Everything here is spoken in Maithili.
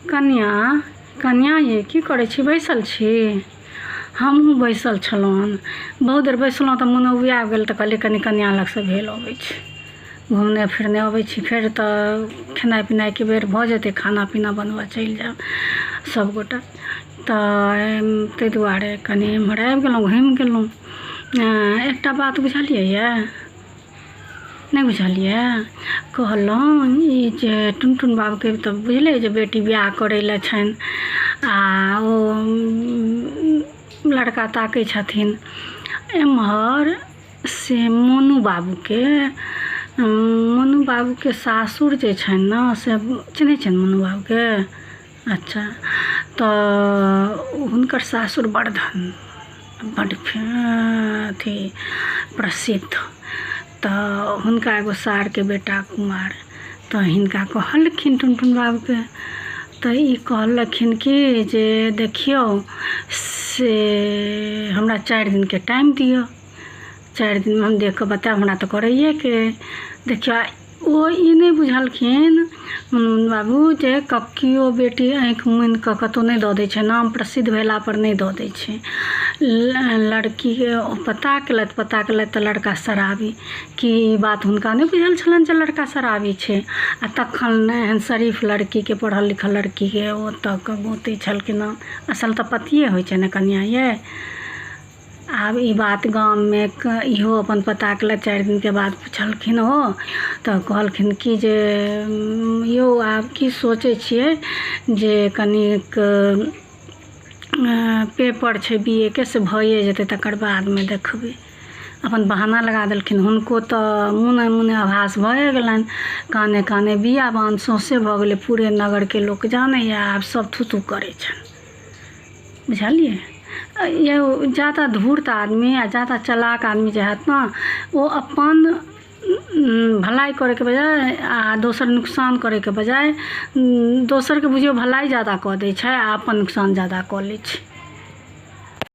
कनिआँ कनिआँ यै की करै छी बैसल छी हमहूँ बैसल छलहुँ हन बहुत देर बैसलहुँ तऽ मोन उबिया गेल तऽ कहलियै कनि कनिआँ लगसँ भेल अबै छी घुमने फिरने अबै छी फेर तऽ खेनाइ पिनाइके बेर भऽ जेतै खाना पीना बनबऽ चलि जायब सबगोटा तऽ ताहि दुआरे कनि एम्हर आबि गेलहुँ घुमि गेलहुँ एकटा बात बुझलियै यऽ नहि बुझलियै कहलहुँ ई जे टुनटुन बाबूके तऽ बुझले जे बेटी बियाह करै लए छनि आ ओ लड़का ताकै छथिन एम्हर से मोनू बाबूके मोनू बाबूके सासुर जे छनि ने से चिन्है छियनि मोनू बाबूके अच्छा तऽ हुनकर सासुर बड़ धन बड्ड अथी प्रसिद्ध तऽ हुनका एगो सारके बेटा कुमार तऽ हिनका कहलखिन टुनटुन बाबूके तऽ ई कहलखिन कि जे देखियौ से हमरा 4 दिनके टाइम दिअ 4 दिनमे हम देख कऽ बतायब हमरा तऽ करैएके अइ देखियौ ओ ई नहि बुझलखिन बाबू जे केओ बेटी आँखि मुनि कऽ कतहु नहि दऽ दै छै नाम प्रसिद्ध भेलापर नहि दऽ दै छै लड़कीके ओ पता केलथि पता केलथि तऽ लड़का शराबी की ई बात हुनका नहि बुझल छलनि जे लड़का शराबी छै आ तखन एहन शरीफ लड़कीके पढ़ल लिखल लड़कीके ओतऽ के गोतै छलखिन हँ असल तऽ पतिये होइ छै ने कनिआँ यै आब ई बात गाममे इहो अपन पता केलथि 4 दिनके बाद पुछलखिन ओ तऽ कहलखिन कि जे यौ आब की सोचै छियै जे कनिक पेपर छै बी ए के से भइए जेतै तकर बादमे देखबै अपन बहाना लगा देलखिन हुनको तऽ मोने मोने आभास भए गेलनि काने काने बियाबान सौँसे भऽ गेलै पूरे नगरके लोक जानैए आब सब थू थू करै छनि बुझलियै यौ जादा धूर्त आदमी आ जादा चलाक आदमी जे हैत ने ओ अपन भलाइ करैके बजाय आ दोसर नुकसान करैके बजाय दोसरके बुझियौ भलाइ जादा कऽ दै छै आ अपन नुकसान जादा कऽ लै छै।